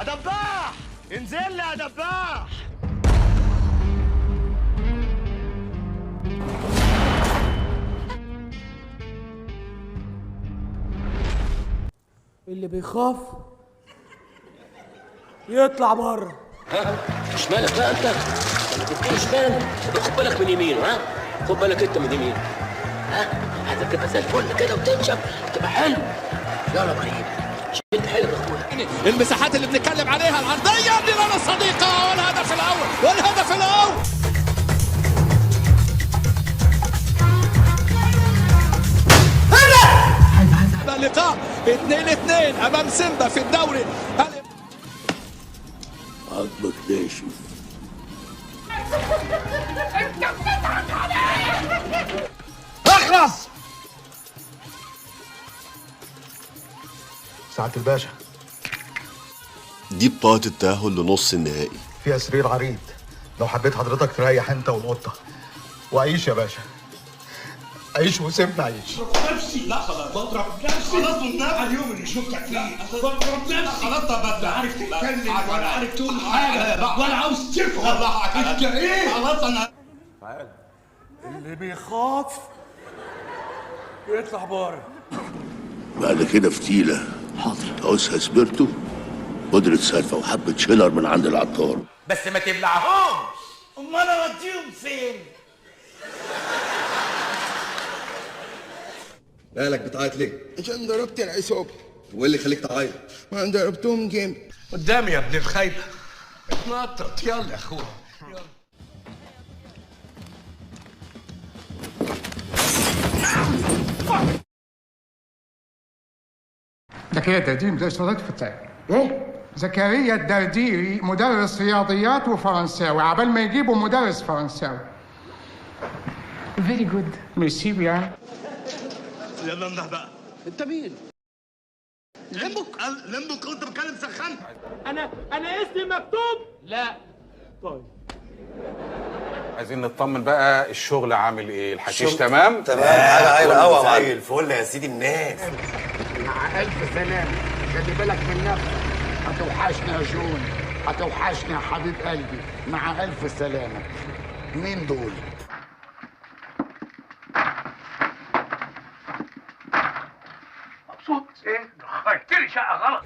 دباح، انزل لي يا دباح. اللي بيخاف يطلع بره. ها، شمالك بقى انت، لما تديله شمال خد بالك من يمينه. ها، خد بالك انت من يمينه. ها، هتبقى زي الفل كده وتنشف، تبقى حلو. يلا يا ابراهيم، شد حيلك يا اخويا. المساحات اللي بنتكلم عليها، العرضية بلال الصديقة، والهدف الاول، والهدف الاول. هذا اللقاء 2-2 امام سيمبا في الدوري. عظمك ناشف. انت بتضحك عليا. اخلص. سعادة الباشا، دي بطاقة التأهل لنص النهائي. فيها سرير عريض لو حبيت حضرتك تريح انت والقطة. وعيش يا باشا، عيش وسيبنا عيش. نفسي لا خلاص بضرب نفسي خلاص، والنبي اليوم اللي شفتك فيه بضرب نفسي خلاص. طب لا عارف تتكلم ولا عارف تقول حاجة ولا عاوز تفهم انت ايه. خلاص انا تعال. اللي بيخاف يطلع بره. بعد كده فتيلة. حاضر. تعوزها سبيرتو، بودرة سالفة، وحبة شيلر من عند العطار. بس ما تبلعهمش. امال اوديهم فين؟ مالك بتعيط ليه؟ عشان ضربت العصابة. وايه اللي يخليك تعيط؟ ما انا ضربتهم جامد. قدامي يا ابن الخايبة، اتنطط. يلا يا اخويا يلا. زكريا الدرديري مدرس رياضيات وفرنساوي. ايه؟ زكريا الدرديري مدرس رياضيات وفرنساوي، عبال ما يجيبوا مدرس فرنساوي. Very good. Merci bien. يلا انده بقى. انت مين؟ لمبك لمبك، كنت بتكلم سخن. انا اسمي مكتوب. لا طيب، عايزين نطمن بقى، الشغل عامل ايه؟ الحشيش تمام؟ تمام، حاجة هايلة قوي يا معلم. زي الفل يا سيدي الناس. مع ألف سلامة، خلي بالك من نفسك. هتوحشني يا جون، هتوحشني يا حبيب قلبي. مع ألف سلامة. مين دول؟ مبسوط ايه؟ دخلت لي شقه غلط.